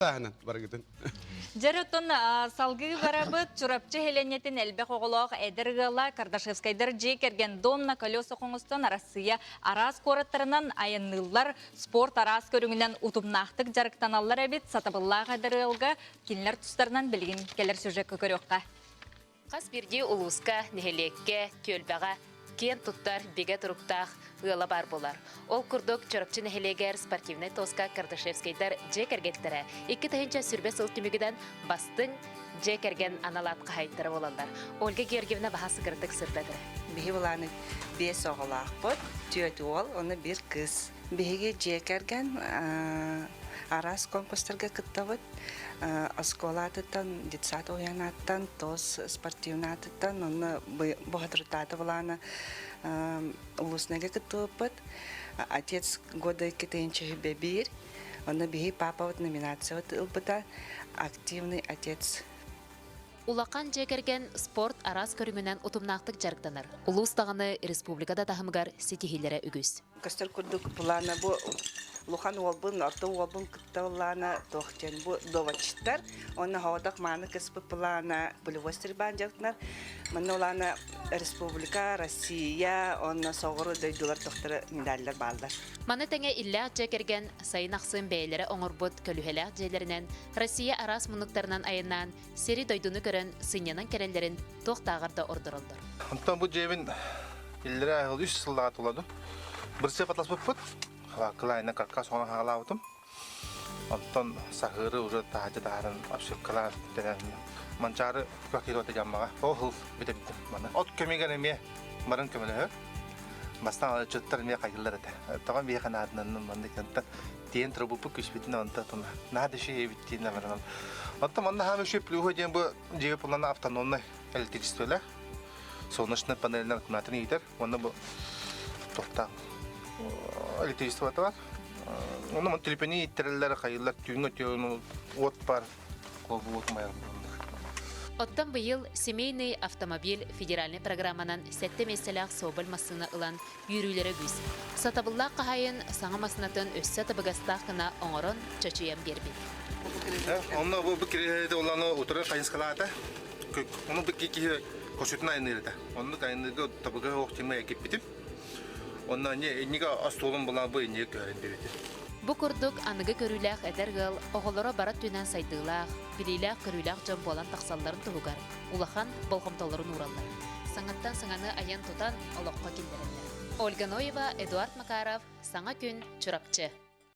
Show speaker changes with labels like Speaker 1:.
Speaker 1: Таһынан барыгытын.
Speaker 2: Дьэр оттон салгыы барабыт Чурапчы Хеленнетин элбэх оҕолоох эдэр ыала Кардашевскайдар дьиэ кэргэн дом на колесах оҥостон Арассыыйа араас куораттарынан айанныыллар, спорт араас көрүҥүнэн утумнаахтык дьарыктаналлар эбит. Сатабыллаах эдэр ыалга кинилэр тустарынан билигин кэлэр сюжекка көрүөххэ.
Speaker 3: Хас биирдии улууска, нэһилиэккэ, түөлбэҕэ киэн туттар, бигэ туруктаах ыала баар буолар. Ол курдук, Чурапчы нэһилиэгэр спортивнай тоска Кардашевскайдар дьиэ кэргэттэрэ 2020 сыл түмүгүнэн бастыҥ дьиэ кэргэн анал аат хаһаайыттара буолаллар. Ольга Георгиевна баһа сыкырдык сырдатар.
Speaker 4: Биһи былааны биэс оҕолоохпут, түөрт уол, уонна биир кыыс. Биһиги дьиэ кэргэн араас конкурстарга кыттабыт. Оскуола аатыттан, детсад уһуйаан ааттан, ТОС спортивный аатыттан, онно бухатрутаата былаана улуснайга кыттыбыппыт. Отец года 2001, онно биһи папабыт номинациябыт ылбыта «Активный отец».
Speaker 3: Улахан дьиэ кэргэн спорт араас көрүҥүнэн утумнаахтык дьарыктанар. Улуус даҕаны республика да таһымыгар ситиһиилэрэ үгүс.
Speaker 4: Көстөр курдук былаана бу улахан уолбун, орто уолбун кытта былаана туох диэн бу доводчиттар уонна хоҕотох мааны кыспыт былаана полевой стрельбаан дьарыктанар. Манна улаана республика, Россия уонна соҕуруу дойдулар тохторо медаллар бааллар.
Speaker 3: Маны тэҥэ иллээх дьиэ кэргэн сайын ахсын бэйэлэрэ оҥорбут көлүһэлээх дьиэлэринэн Россия араас муннуктарынан айаннаан сири-дойдуну көрөн сынньанан кэлэллэрин туохтааҕар да ордороллор.
Speaker 5: Онтон бу дьиэбин иллэрээ сыл үс сыллаҕа туладым. Бырсыап атласпыппыт. Кылаайынан каркас оҥорон хаалаабытым. Онтон саһыыры уже таһырдьа таһааран обшивкалаан бүтэрэн Манчаары квартирата дьаммаҕа ол сыл бүтэрдим маны. От көмүгэр эмиэ барын көмөлөһөр. Бастаан ыччаттар эмиэ хайыллар этэ. Тоҕо миэхэ наадынан маннык онтон тиэн турбуппут күспүтүн онто туна наһаа да үчүгэй эбит диэн баран. Оттон манна хаам үчүгэй плюһа диэн бу дьиэ пулана автономнай электричестволаах солнечный панельнар аккумуляторын иитэр уонна бу тохтаах электричествота бар. Онно телефони ииттэрэллэр, хайыллар түүҥҥү өтүөн уот бар, холбуу уот умайар
Speaker 3: Оттон быйыл «Семейный автомобиль» федеральнай программанан сэттэ миэстэлээх Соболь массыына ылан үөрүүлэрэ үгүс. Сатабыллаах хаһаайын саҥа массыынатын өссө табыгастаах гына оҥорон, чочуйан биэрбит.
Speaker 5: Онно бу кириэһэти улааны утары хайыскалаата. Ону бу киһи косутун айанныыр этэ. Оннук айанныырга табыгаһы ох тимэ киппитим. Онно иннигэ остуолун булан бу иннигэ көһөрөн биэрбитим.
Speaker 3: Бу курдук аныгы көрүүлээх эдэр ыал оҕолоро бара өттүнэн сайдыылаах, билиилээх-көрүүлээх дьон буолан тахсалларын туһугар улахан болҕомтолорун уураллар. Саҥаттан саҥаны айан-тутан олоххо киллэрэллэр. Ольга Ноева, Эдуард Макаров, Саҥа күн, Чурапчы.